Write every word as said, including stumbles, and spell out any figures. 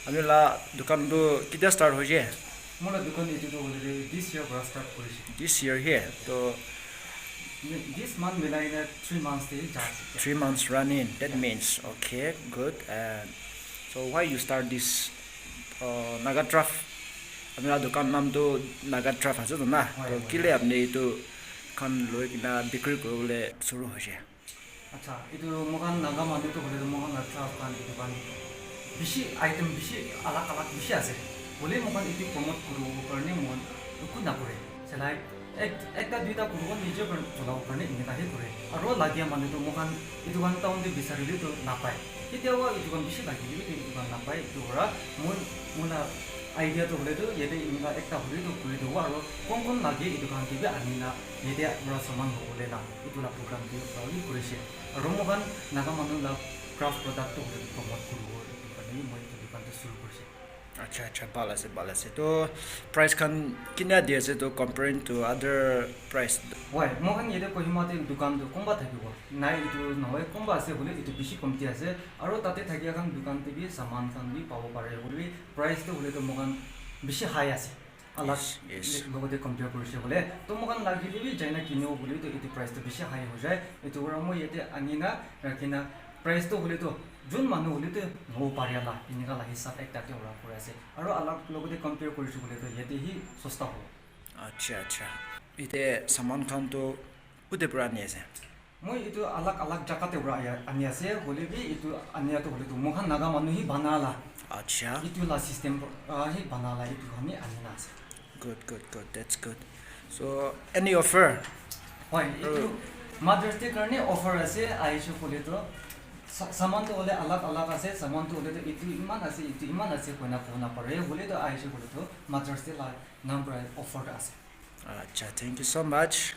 Ami la dukan tu ketia start hoise? Moi la dukan etu tu already this year para start kurise. This year here. To This month milai na three months te ja ase. Three months running. That means okay, good. And so why you start this uh, Naga Craft? Ami la dukan naam tu Naga Craft ase to na. To kile apni etu khan loi kena bikri kuribole shuru hoise? Acha, etu moikhan Naga manu tu hoile tu moikhan la craft khan etu khan bishi item bishi alak alak bishi ase. Hoile moikhan etu promote kuribo karne moikhan eku nakure. Selai ek ekta duita kuribo nijer para cholabo karne enika he kure. Aro lagia manu tu moikhan etu khan town te bisarile tu napai. Ketia ba etu khan bishi lagile bi etu khan napai. Etu para moi moi la idea tu hoile tu yate enika ekta hoile tu kuri dibo aro kon kon lage etu khan ke bi ani na yate para saman lobole na. Etu la program tu pra bi kurise. Aro moikhan Naga manu la craft product tu hoile promote kuribo etu karne bi moi etu dukan tu shuru kurise. Acha acha, bhal ase bhal ase. To price khan kina di ase to comparing to other price? Why? Moikhan yate Kohima te dukan tu konba thakibo. Nai etu nohoi, konba ase hoile etu bishi komti ase. Aro tate thakia khan dukan te bi saman khan bi pabo pare hoile bi price tu hoile tu moikhan bishi high ase. Alak logote compare kurise bole to moikhan lagile bi jaina kinibo bole to etu price to bishi high hoi jai. Etu para moi yate ani na rakhi na price to hoile to jun manu hoile to lobo pare la enika la hisab ekta te ura kuri ase. Aro alak logote compare kurise bole to yate hi sosta hobo. Acha acha. Ite saman khan to kute para ani ase? Moi etu alak alak jaga te para ani ase, hoile bi etu ania tu hoile tu moikhan Naga manu hi bana la. Acha. Etu la system para hi bana la etu khan hi ani na ase. Good, good, good. That's good. So, any offer? Hoi, etu Mother's Day karne offer ase, ahishe koile tu. Sa- Saman tu hoile alak alak ase, saman tu hoile tu etu iman ase, etu iman ase koina kobo na pare. Hoile tu ahishe koile tu Mother's Day la naam para offer tu ase. Acha, thank you so much.